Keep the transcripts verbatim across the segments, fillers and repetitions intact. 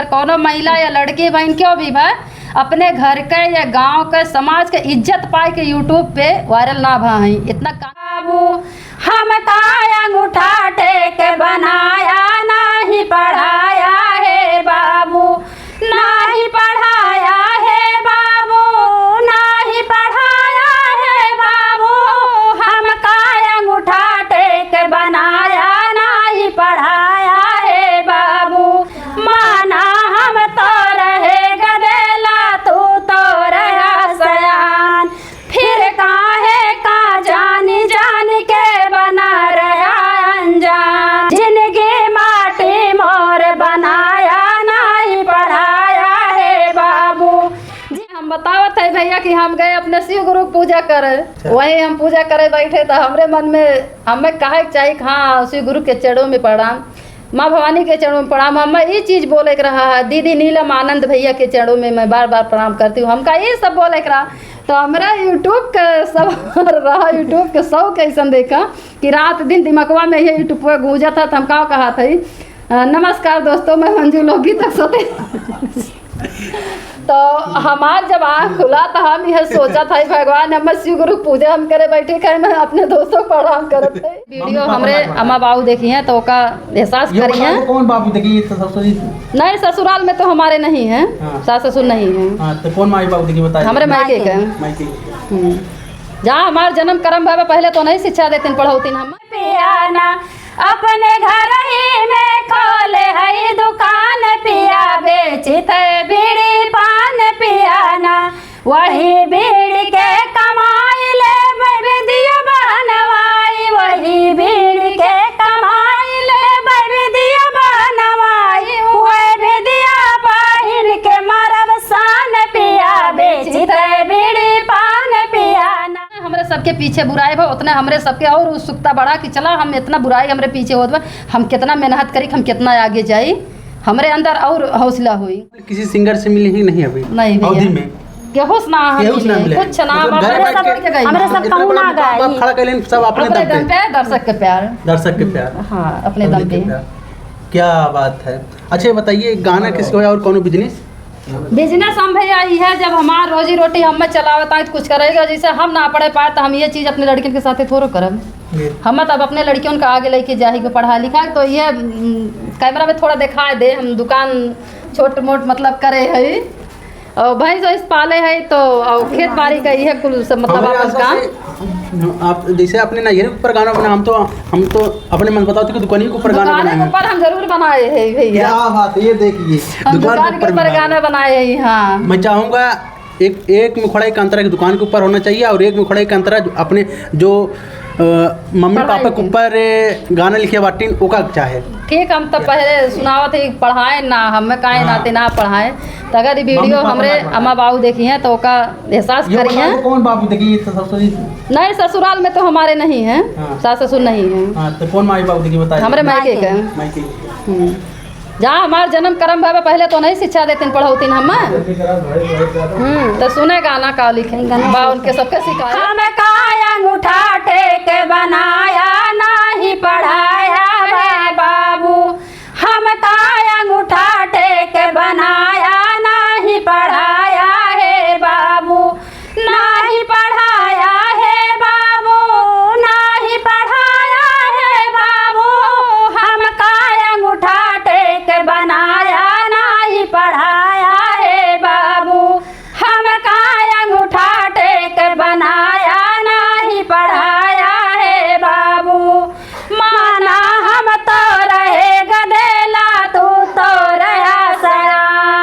कौनो महिला या लड़की बहिन क्यों भी बा, अपने घर के या गाँव के, समाज के इज्जत पाए के YouTube पे viral ना भा हई। इतना का-, बाबू, हम का अंगूठा टेक बनाया, नाही पढ़ाया है बाबू, नाही पढ़ाया है बाबू, नाही पढ़ाया है बाबू, हम का अंगूठा टेक बनाया, नाही पढ़ाया है बाबू। माना हम तो रहे गदेला, तू तो रहा सयान। फिर काहे का जानी जानी के बना रहा अनजान। जिंदगी माटी मोर बनाया, नाही पढ़ाया है बाबू। जी, हम बतावत है भैया कि हम गए अपने शिव गुरु के पूजा करे। अच्छा। वहीं हम पूजा करे बैठे तो हमरे मन में, हमें कहे के चाही कि हाँ, शिव गुरु के चरणों में प्रणाम। माँ भवानी के चरणों में प्रणाम। हमें ई चीज बोले के रहा है, दीदी नीलम आनंद भैया के चरणों में मैं बार बार प्रणाम करती हूँ। हमका ये सब बोले के रहा, तो हमरा YouTube के सब रहा, YouTube के शौक ऐसन देखा कि रात दिन दिमगवा में ये YouTube पे गूंजत है, तो हम का कहा था, अ, नमस्कार दोस्तों, मैं मंजू लोगी तक सोते। तो हमार जब आँख खुला तो हम यह सोचा था, भगवान, हम शिव गुरु पूजा हम करे बैठे, कहे मैं अपने दोस्तों को प्रणाम करत है। वीडियो हमरे अम्मा बाबू देखी हैं तो ओका एहसास ये करी बताओ, हैं। कौन बाबू देखी? ये तो ससुरी नहीं, ससुराल में तो हमारे नहीं हैं। हाँ। सास ससुर नहीं हैं। हाँ, तो कौन माई बाबू देखी, बताइए। हमरे मायके के। मायके के। हम्म। जहाँ हमार जन्म कर्म भवे, पहले तो नहीं शिक्षा देतीन, पढ़ौतीन हम। पियाना, अपने घर ही में खोले हई दुकान पिया, बेचित है बीड़ी पान पियाना। वही बीड़ी के कमाई ले बिदिया बनवाई, वही बीड़ी के कमाई ले बिदिया बनवाई, वही बिदिया पहिन के मरब सान पिया, बेचित है बीड़ी पान पियाना। हमरे सबके पीछे बुराई भा, उतने हमरे सबके और उत्सुकता बढ़ा कि चला हम इतना बुराई हमरे पीछे होत बा, हम कितना मेहनत करी, हम कितना आगे जाई, हमरे अंदर और हौसला होई। किसी सिंगर से मिली ही नहीं अभी? नहीं भैया। अवधी में? केहू से ना हम केहू से ना मिले। मिले। कुछ ना, मतलब घर बैठ के हमरे सब कहूँ ना गाई। खड़ा कैलेन सब अपने दम पे। दर्शक के प्यार। दर्शक के प्यार। हाँ, अपने दम पे। क्या बात है। अच्छा, ये बताइए, गाना किसको है और कौनो business? Business हम भैया ई है, जब हमार रोजी रोटी हम चलावत आए तो कुछ करेगा। जैसे हम ना पढ़े पाए तो हम ये चीज अपने लड़कियन के साथे थोड़ो करब। जी। हम तब अपने लड़कियन का आगे लेके जाए के पढ़ा लिखा, तो ये, उम, camera में थोड़ा दिखाए दे, हम दुकान छोट मोट मतलब करे है। और भैंस वैंस पाले है तो, और खेत बाड़ी का ये कुल सब मतलब अपन काम। आप जैसे अपने नैहरे के ऊपर गाना बना, हम तो, हम तो अपने मन बताओ तो कि दुकानी के ऊपर गाना बनाए हैं। ऊपर हम जरूर बनाए हैं भैया। क्या बात है, ये देखिए। हम दुकान के ऊपर गाना बनाए हैं, हाँ। मैं चाहूँगा एक, एक मुखड़ा एक अंतरा की दुकान के ऊपर होना चाहिए और एक मुखड़ा एक अंतरा जो अपने जो, अ, मम्मी पापा के ऊपर गाना लिखे बाटिन, ओका चाहे। ठीक, हम तो पहले सुनावत ही, पढ़ाए ना, हमें काहे नाते ना पढ़ाए। तो अगर ये वीडियो हमरे अम्मा बाबू देखी हैं तो ओका एहसास करी हैं। कौन बाबू देखी? ये तो ससुरी। नहीं, ससुराल में तो हमारे नहीं हैं, हाँ। सास ससुर नहीं हैं। हाँ, तो कौन माई बाबू देखी बताइए। हमरे मायके के। मायके के। हम्म। जहाँ हमार जन्म कर्म भवे, पहले तो नहीं शिक्षा देतीन, पढ़ौतीन हम। हम्म, तो सुने गाना का लिखे, बा उनके सबके सिखाए। हम का अंगूठा टेक बनाया, नाही पढ़ाया है बाबू। हम का अंगूठा टेक बनाया, नाही पढ़ाया है बाबू। नाही पढ़ाया है बाबू, नाही पढ़ाया है बाबू, हम का अंगूठा टेक बनाया, नाही पढ़ाया है बाबू, हम का अंगूठा टेक बनाया, नाही पढ़ाया है बाबू। माना हम तो रहे गदेला, तू तो रहा सयान।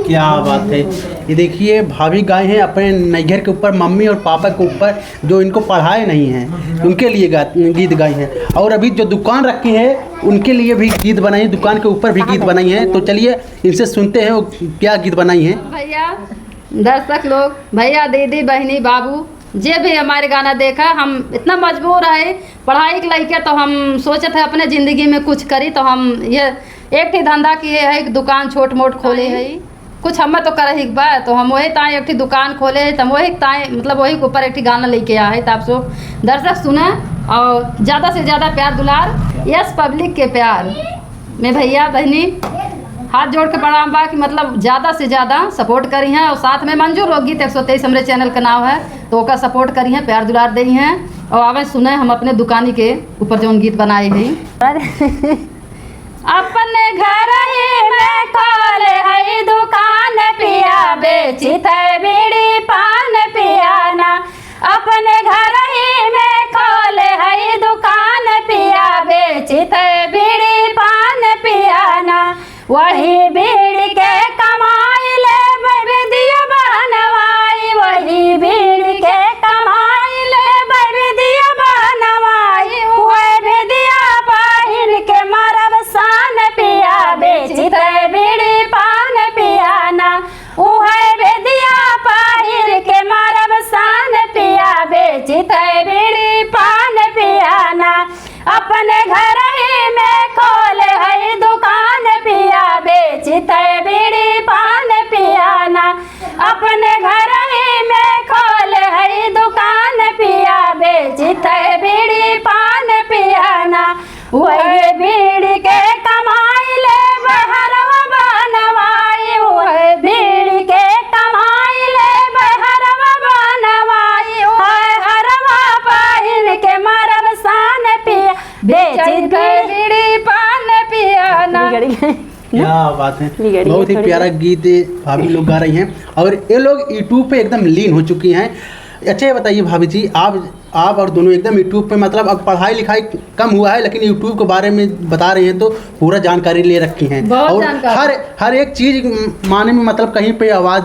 क्या बात है। ये देखिए, भाभी गाई हैं अपने नैहर के ऊपर, मम्मी और पापा के ऊपर, जो इनको पढ़ाए नहीं हैं, उनके लिए गा-, गीत गाई हैं। और अभी जो दुकान रखी है, उनके लिए भी गीत बनाई, दुकान के ऊपर भी गीत बनाई हैं। तो चलिए, इनसे सुनते हैं वो क्या गीत बनाई हैं। भैया, दर्शक लोग, भैया, दीदी, बहिनी, बाबू, जे भी हमारे गाना देखा, हम इतना मजबूर है पढ़ाई के लइके, तो हम सोचत है अपने जिंदगी में कुछ करी, तो हम ये एक ठे धंधा किए है, एक दुकान छोट मोट खोले है। कुछ हमें तो करही के बा, तो हम वही ताई एक ठे दुकान खोले है, तो हम वही ताई, मतलब, वही के ऊपर एक ठे गाना लेके आए है, तो आप सब दर्शक सुने और ज्यादा से ज्यादा प्यार दुलार यस पब्लिक के प्यार में भैया बहनी हाथ जोड़ के प्रणाम बा कि, मतलब, ज्यादा से ज्यादा सपोर्ट करी हैं। और साथ में मंजू लोकगीत एक सौ तेईस हमरे चैनल का नाम है, तो ओका सपोर्ट करी हैं, प्यार दुलार देई हैं। और आवे सुने हम अपने दुकानी के ऊपर जौन गीत बनाए हैं। अपने घर ही में खोले हई दुकान पिया, बेचित है बीड़ी पान पिया ना। अपने घर ही में खोले हई दुकान पिया, बेचित है बीड़ी पान पिया ना। वही बीड़ी के कमाई ले बेदिया बनवाई, वही बीड़ी के कमाई ले बेदिया बनवाई। वही बेदिया पहिन के मरब सान पिया, बेचित है बीड़ी पान पिया ना। उहे बेदिया पहिर के मारब सान पिया, बेचित है बीड़ी पान पिया ना। अपने घर ही में खोले हई दुकान पिया, बेचित है बीड़ी पान पिया ना। अपने घर ही में खोले हई दुकान पिया, बेचित है बीड़ी पान पिया ना। वही बीड़ी के कमाई ले बहरवा बनवाई, वही बीड़ी के कमाई ले बहरवा बनवाई, वही हरवा पहिन के मरब सान पिया, बेचित बीड़ी पान पिया ना। बिगड़ गए। क्या बात है, बिगड़ गए बहुत ही थोड़ी प्यारा देर। गीत भाभी लोग गा रही हैं और ये लोग YouTube पे एकदम लीन हो चुकी हैं। अच्छा, ये बताइए भाभी जी, आप आप और दोनों एकदम YouTube पे, मतलब, अब पढ़ाई लिखाई कम हुआ है, लेकिन YouTube के बारे में बता रही हैं, तो पूरा जानकारी ले रखी हैं। बहुत और जानकारी। हर, हर एक चीज माने में, मतलब, कहीं पे आवाज,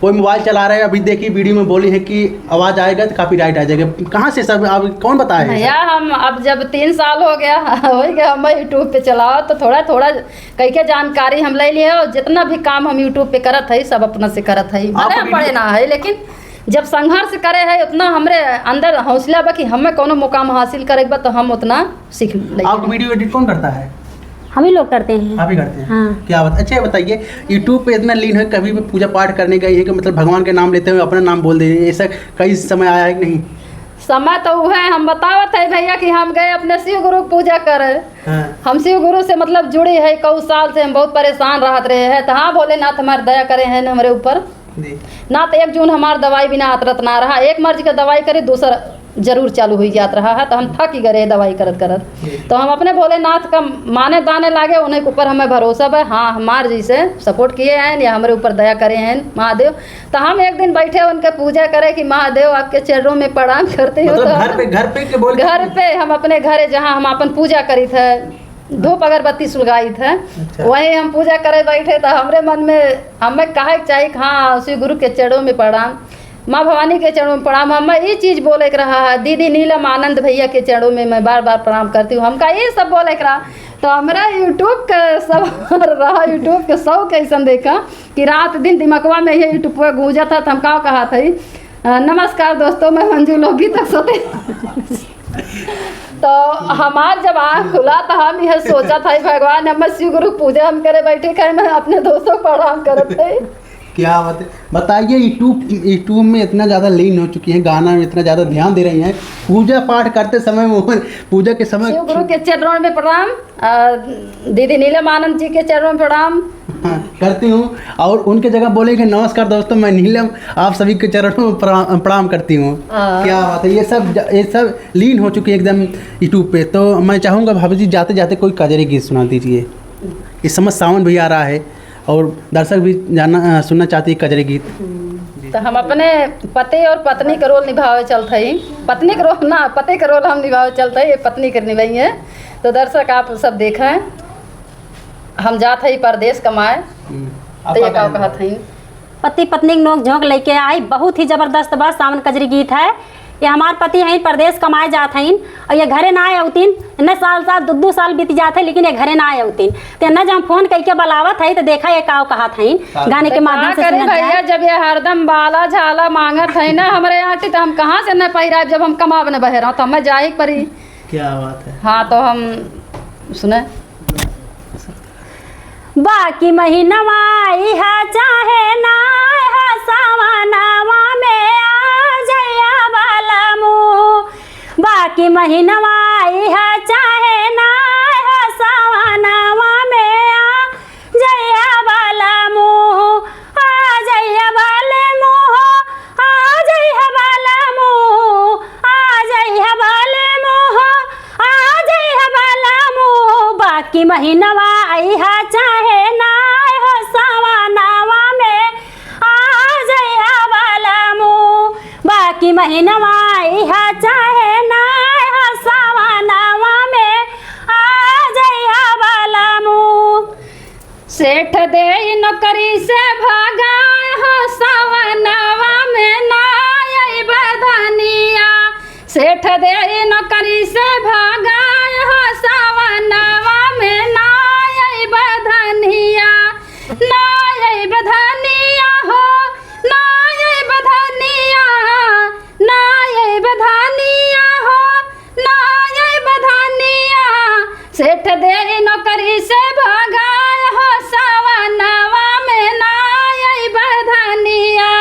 कोई मोबाइल चला रहे हैं, अभी देखिए वीडियो में बोली है कि आवाज आएगा तो कॉपीराइट आ जाएगा। कहाँ से सब, अब कौन बताया है भैया, सब? हम अब जब तीन साल हो गया, हो गया हम YouTube पे चलाओ, तो थोड़ा थोड़ा कई के जानकारी हम ले लिए और जितना भी काम हम YouTube पे करत है, सब अपना से करत है। भले आपको हम पढ़े वीडियो ना है, लेकिन जब संघर्ष करे है, उतना हमरे अंदर हौसला बा कि हमें कोनो मुकाम हासिल करे के बा, तो हम उतना सीख लेंगे। आपको वीडियो एडिट कौन करता है? हम ही लोग करते हैं। आप ही करते हैं? हाँ। क्या बात। अच्छा, ये बताइए, YouTube पे इतना लीन है, कभी भी पूजा पाठ करने गए हैं कि, मतलब, भगवान के नाम लेते हुए अपना नाम बोल दे, ऐसा कई समय आया है कि नहीं? समय तो वो है, हम बतावत है भैया कि हम गए अपने शिव गुरु की पूजा करे। हाँ। हम शिव गुरु से, मतलब, जुड़ी है, कऊ साल से हम बहुत परेशान रहत रहे हैं, तो हाँ, भोलेनाथ हमारे दया करे हैं हमरे ऊपर। जी। ना तो एक जून हमार दवाई बिना अतरत ना रहा, एक मर्ज के दवाई करी, दूसर जरूर चालू हुई जात रहा है, तो हम थक ही गए रहे दवाई करत करत। जी। तो हम अपने भोलेनाथ का माने दाने लागे, उन्हें के ऊपर हमें भरोसा बा। हाँ, हमार जैसे सपोर्ट किए हैं या हमरे ऊपर दया करे हैं महादेव, तो हम एक दिन बैठे उनके पूजा करे कि महादेव, आपके चरणों में प्रणाम करते हो। मतलब तो घर पे, घर पे के बोल के? घर पे, हम अपने घरे, जहाँ हम अपन पूजा करी थे, धूप अगरबत्ती सुलगाई थे, अच्छा। वहीं हम पूजा करे बैठे, तो हमरे मन में, हमें कहे के चाही कि हाँ, शिव गुरु के चरणों में प्रणाम, माँ भवानी के चरणों में प्रणाम। हमें ये चीज बोले के रहा है, दीदी नीलम आनंद भैया के चरणों में मैं बार बार प्रणाम करती हूँ, हमका ये सब बोले के रहा। तो हमरा YouTube के सब रहा, YouTube के सब कैसन देखा कि रात दिन दिमकवा में ये YouTube पे गूंजत है, तो हम का कहा था, अ, नमस्कार दोस्तों, मैं मंजू लोकगीत एक सौ तेईस। तो हमार जब आँख खुला, तो हम यह सोचा था, "हे भगवान, हम शिव गुरु पूजा हम करे बैठे, कहे मैं अपने दोस्तों को प्रणाम करत है।" क्या बात है। बताइए, YouTube, YouTube में इतना ज़्यादा लीन हो चुकी हैं, गाना में इतना ज़्यादा ध्यान दे रही हैं, पूजा पाठ करते समय वो, पूजा के समय शिव गुरु के चरणों में प्रणाम। आ, दीदी नीलम आनंद जी के चरणों में प्रणाम। हाँ, करती हूँ। और उनके जगह बोलेंगे, "नमस्कार दोस्तों, मैं नीलम आप सभी के चरणों में प्रणाम, प्रणाम करती हूँ।" हाँ। क्या बात है, ये सब ज-, ये सब लीन हो चुकी है एकदम YouTube पे। तो मैं चाहूँगा भाभी जी, जाते जाते कोई कजरी गीत सुना दीजिए। इस समय सावन भी आ रहा है और दर्शक भी जानना, अ, सुनना चाहती है कजरी गीत। हम्म। तो हम अपने पति और पत्नी का रोल निभावे चलत हई। पत्नी का रोल ना, पति का रोल हम निभावे चलत हई, ये पत्नी के निभाई है। तो दर्शक आप सब देखें, हम जात हई परदेस कमाए। हम्म। तो ये का कहत हईं? पति पत्नी के नोक झोंक लेके आई, बहुत ही जबरदस्त बा सावन कजरी गीत है। ये हमार पति हैं, परदेस कमाए जात हैं, और ये घरे ना अवतीन, इन्ने साल साल, दो, दो साल बीत जात है, लेकिन ये घरे ना अवतीन। तो इन्ने जब हम फोन कइके बुलावत है, तो देखा ये का कहत हैं, गाने के माध्यम से सुनत जाए। भैया, जब ये हरदम बाला झाला मांगत है ना हमरे आटी, तो हम कहाँ से न पहिराब, जब हम कमाब न बहरा, तो हमें जाए के पड़ी। क्या बात है। हाँ, तो हम सुने। बाकी महीनवा इहा चाहे ना, इहा सावनवा में आ जइहा बलमू। बाकी महीनवा इहा चाहे ना, इहा सावनवा में आ जइहा बलमू, आ जइहा बलमू हो, आ जइहा बलमू, आ जइहा बलमू हो, आ जइहा बलमू। बाकी महीनवा अइहा चाहे ना हो सावनवा में, आ जइहा बलमू। बाकी महीनवा अइहा चाहे ना हो सावनवा में, आ जइहा बलमू। सेठ देई नौकरी से भगाए हो, सवनवा में ना अइबा धनिया। सेठ देई नौकरी से भगाए हो, सवनवा में ना अइबा धनिया। ना अइबा धनिया हो, ना अइबा धनिया, ना अइबा धनिया हो, ना अइबा धनिया, सेठ देई नौकरी से भगाए हो, सवनवा में ना अइबा धनिया।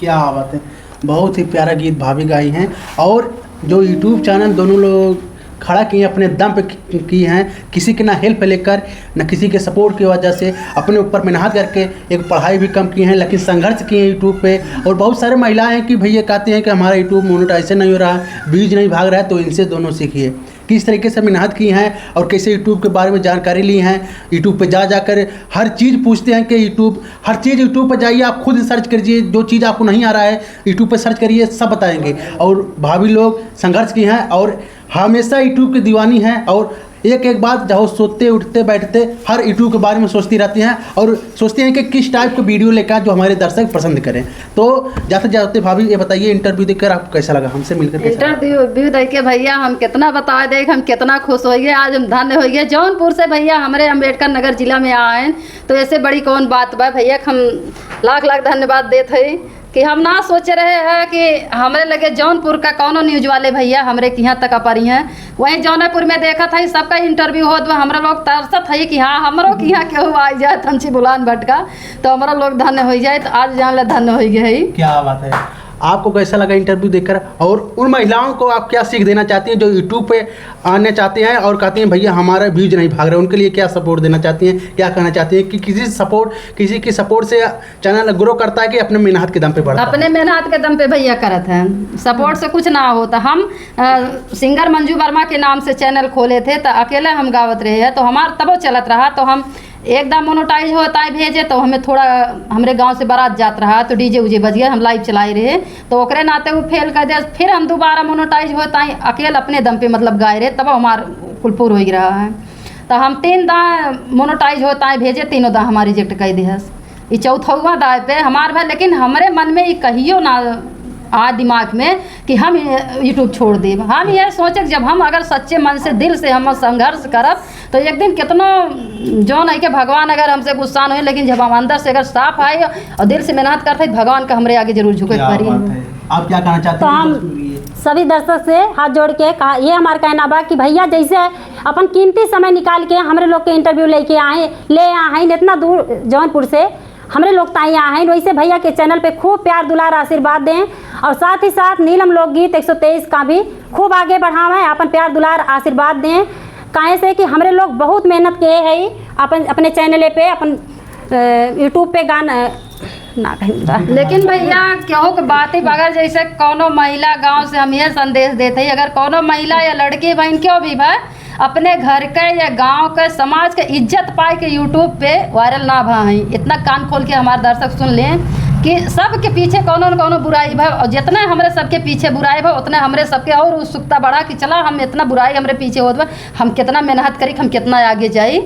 क्या बात है, बहुत ही प्यारा गीत भाभी गाई हैं। और जो YouTube चैनल दोनों लोग खड़ा किए हैं, अपने दम पे की, की हैं, किसी के ना हेल्प लेकर, ना किसी के सपोर्ट की वजह से, अपने ऊपर मेहनत करके एक पढ़ाई भी कम की हैं, लेकिन संघर्ष किए हैं YouTube पे। और बहुत सारे महिलाएं हैं कि भैया कहती हैं कि हमारा YouTube मोनेटाइजेशन नहीं हो रहा है, व्यूज नहीं भाग रहा है, तो इनसे दोनों सीखिए किस तरीके से मेहनत की हैं और कैसे YouTube के बारे में जानकारी ली हैं। YouTube पे जा जाकर हर चीज़ पूछते हैं कि YouTube, हर चीज़ YouTube पर जाइए, आप खुद सर्च कीजिए, जो चीज़ आपको नहीं आ रहा है YouTube पर सर्च करिए, सब बताएंगे। और भाभी लोग संघर्ष की हैं और हमेशा YouTube की दीवानी हैं और एक एक बात, चाहे सोते उठते बैठते हर YouTube के बारे में सोचती रहती हैं और सोचती हैं कि किस टाइप का वीडियो लेकर आएं जो हमारे दर्शक पसंद करें। तो जाते जाते भाभी, ये बताइए, इंटरव्यू देकर आपको कैसा लगा, हमसे मिलकर कैसा लगा? इंटरव्यू देके भैया हम कितना बता दे, हम कितना खुश होइए। आज हम धन्य होइए, जौनपुर से भैया हमरे अम्बेडकर नगर जिला में आए हैं, तो ऐसे बड़ी कौन बात बा भैया, हम लाख लाख धन्यवाद देत हई कि हम ना सोचे रहे हैं कि हमरे लगे जौनपुर का कौनो न्यूज वाले भैया हमरे किहाँ तक अपरी हैं। वहीं जौनपुर में देखत हई, सबका इंटरव्यू होत बा, हमरा लोग तरसत हई कि हाँ, हमरो किहाँ केहू आ जाए तमची बुलान भटका, तो हमरा लोग धन्य होइ जाए। तो आज जान ले धन्य होइ गए हई। क्या बात है, आपको कैसा लगा इंटरव्यू देकर और उन महिलाओं को आप क्या सीख देना चाहती हैं जो YouTube पे आना चाहती हैं और कहती हैं भैया हमारा व्यूज नहीं भाग रहे, उनके लिए क्या सपोर्ट देना चाहती हैं, क्या कहना चाहती हैं कि किसी सपोर्ट, किसी की सपोर्ट से चैनल ग्रो करता है कि अपने मेहनत के दम पे बढ़ता है? अपने मेहनत के दम पे भैया करत हैं, सपोर्ट से कुछ ना होता। हम अ, सिंगर मंजू वर्मा के नाम से चैनल खोले थे, तो अकेले हम गावत रहे हैं, तो हमार तबो चलत रहा। तो हम एकदम मोनेटाइज होत आए भेजे, तो हमें थोड़ा, हमरे गांव से बारात जात रहा, तो डीजे उजे बज गया, हम लाइव चलाए रहे, तो ओकरे नाते वो फेल कर दे। फिर हम दोबारा मोनेटाइज होत आए, अकेले अपने दम पे मतलब गाए रहे, तब हमार कुल पूर हो रहा है। तो हम तीन दा मोनेटाइज होत आए भेजे, तीनों दा हमार रिजेक्ट कर दे हस। ई चौथौवा दाय पे हमार भाई, लेकिन हमरे मन में ई कहियो ना आ दिमाग में कि हम ये YouTube छोड़ देब। हम ये सोचे कि जब हम अगर सच्चे मन से, दिल से हम संघर्ष करब, तो एक दिन कितनो जौन है कि भगवान अगर हमसे गुस्सा नहीं, लेकिन जब हम अंदर से अगर साफ आए और दिल से मेहनत करते, भगवान का हमरे आगे जरूर झुके के पड़ी। क्या बात है। आप क्या कहना चाहते हैं? तो हम सभी दर्शक से हाथ जोड़ के कहा, ये हमारा कहना बा कि भैया, जैसे अपन कीमती समय निकाल के हमरे लोग के इंटरव्यू लेके आए, ले आए हैं इतना दूर जौनपुर से, हमरे लोग ताई आए हैं, वैसे भैया के चैनल पे खूब प्यार, दुलार, आशीर्वाद दें और साथ ही साथ नीलम लोकगीत एक सौ तेईस का भी खूब आगे बढ़ावें, अपन प्यार, दुलार, आशीर्वाद दें। काहे से कि हमरे लोग बहुत मेहनत किए हैं अपन, अपने चैनल पे, अपन, अ, YouTube पे गाना ना कहीं बा। लेकिन भैया, केहू के बात ही बगैर, जैसे कौनो महिला गांव से हम ये संदेश देते हैं, अगर कौनो महिला या लड़की बहन क्यों भी बा, अपने घर के या गांव के, समाज के इज्जत पाए के YouTube पे वायरल ना भा हई। इतना कान खोल के हमारे दर्शक सुन लें कि सबके पीछे कौनो न कौनो बुराई भा, और जितना हमरे सबके पीछे बुराई भा, उतना हमरे सबके और उत्सुकता बढ़ा कि चला, हम इतना बुराई हमरे पीछे होत बा, हम कितना मेहनत करी, हम कितना आगे जाई।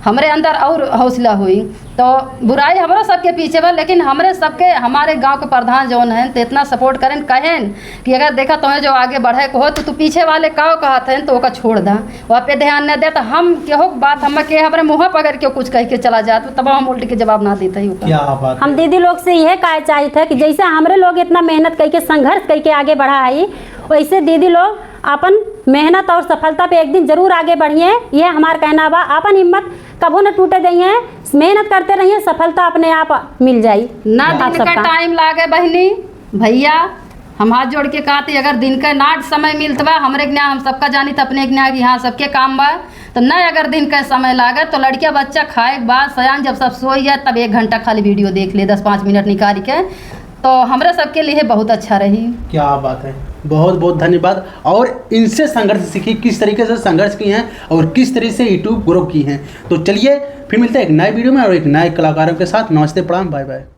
हमरे अंदर और हौसला हुई। तो बुराई हमरो सबके पीछे बा, लेकिन हमरे सबके, हमारे गांव के प्रधान जौन हैं, तो इतना support करें, कहें कि अगर देखा तुम्हें जो आगे बढ़े को हो, तो तू पीछे वाले का कहत हैं, तो ओका छोड़ दा, वहाँ पे ध्यान न दे। तो हम केहू के बात, हम के हमरे मुँह पर अगर केहू कुछ कह के चला जात, तो तब हम उल्ट के जवाब ना देते ही ओका। क्या बात हम है। दीदी लोग से यह कहे चाहित है कि जैसे हमरे लोग इतना मेहनत करके, संघर्ष करके आगे बढ़ा है, वैसे दीदी लोग अपन मेहनत और सफलता पे एक दिन जरूर आगे बढ़िए। यह हमार कहना बा। अपन हिम्मत कबो न टूटे दइए, मेहनत करते रहिए, सफलता अपने आप मिल जाई। ना आप दिन का सबका। Time लागे बहिनी, भैया, हम हाथ जोड़ के कहते, अगर दिन का नाट समय मिलत बा, हमरे के न्याय हम सबका जानी, त अपने के न्याय कि हाँ, सबके काम बा, तो न अगर दिन का समय लागे, तो लड़किया बच्चा खाए के बाद सयान जब सब सोई जाए, तब एक घंटा खाली video देख ले, दस पाँच मिनट निकाल के, तो हमरे सबके लिए बहुत अच्छा रही। क्या बात है, बहुत बहुत धन्यवाद। और इनसे संघर्ष सीखी, किस तरीके से संघर्ष की हैं और किस तरीके से YouTube grow की हैं। तो चलिए, फिर मिलते हैं एक नए video में और एक नए कलाकारों के साथ। नमस्ते, प्रणाम, bye bye।